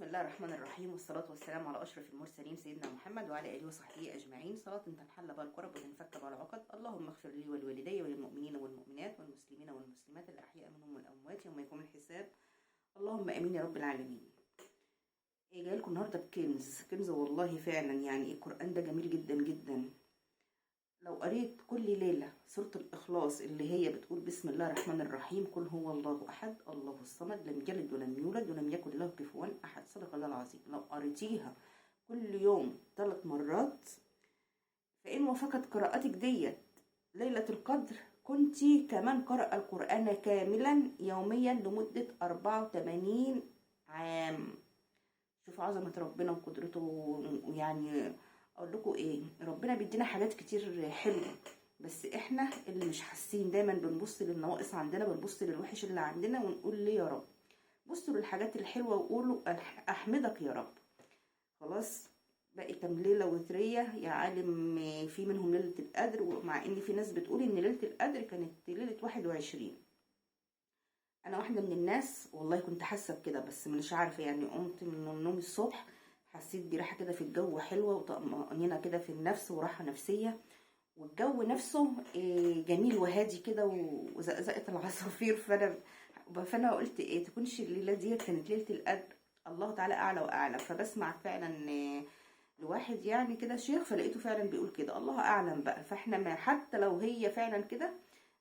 بسم الله الرحمن الرحيم، والصلاة والسلام على أشرف المرسلين سيدنا محمد وعلى آله وصحبه أجمعين. صلاة تنحل بها الكرب وتنفك بها العقد. اللهم اغفر لي ولوالدي وللمؤمنين والمؤمنات والمسلمين والمسلمات الأحياء منهم والأموات يوم يقوم الحساب. اللهم آمين يا رب العالمين. ايه جاي لكم النهارده بكنز، كنز والله فعلا. يعني القرآن ده جميل جدا جدا. لو قريت كل ليلة سورة الإخلاص اللي هي بتقول بسم الله الرحمن الرحيم، قل هو الله أحد، الله الصمد، لم يلد ولم يولد ولم يكن له كفوا أحد، صدق الله العظيم. لو قريتيها كل يوم 3 مرات، فإن وافقت قراءتك ديت ليلة القدر، كنت كمان قرأ القرآن كاملا يوميا لمدة 84 عام. شوف عظمة ربنا وقدرته. يعني اقول لكم ايه، ربنا بيدينا حاجات كتير حلوه، بس احنا اللي مش حاسين. دايما بنبص للنواقص عندنا، بنبص للوحش اللي عندنا ونقول ليه يا رب. بصوا للحاجات الحلوه وقولوا احمدك يا رب. خلاص باقي كام ليله وتريه يا عالم، في منهم ليله القدر، ومع ان في ناس بتقول ان ليله القدر كانت ليله 21. انا واحده من الناس والله كنت حاسه بكده، بس مش عارفه. يعني قمت من النوم الصبح حسيت براحه كده في الجو حلوه، وطمأنينه كده في النفس، وراحه نفسيه، والجو نفسه جميل وهادي كده، وزقزقه العصافير. فانا قلت ايه، تكونش الليله دي كانت ليله القدر؟ الله تعالى اعلى واعلم. فبسمع فعلا لواحد يعني كده شيخ، فلقيته فعلا بيقول كده، الله اعلم بقى. فاحنا ما حتى لو هي فعلا كده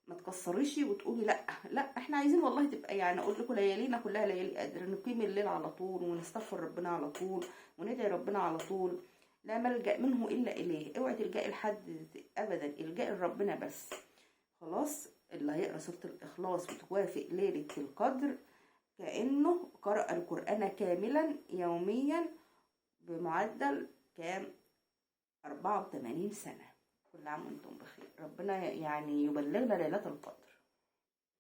ما تكسريش وتقولي لا لا، احنا عايزين والله تبقى، يعني اقول لكم ليالينا كلها ليالي قدر، نقيم الليل على طول، ونستغفر ربنا على طول، وندعي ربنا على طول. لا ملجأ منه الا اليه. اوعي تلجئي لحد ابدا، الجئي لربنا بس. خلاص، اللي هيقرا سورة الاخلاص وتوافق ليلة القدر كأنه قرأ القرآن كاملا يوميا بمعدل كام؟ 84 سنة. كل عام وانتم بخير. ربنا يعني يبلغنا ليلة القدر.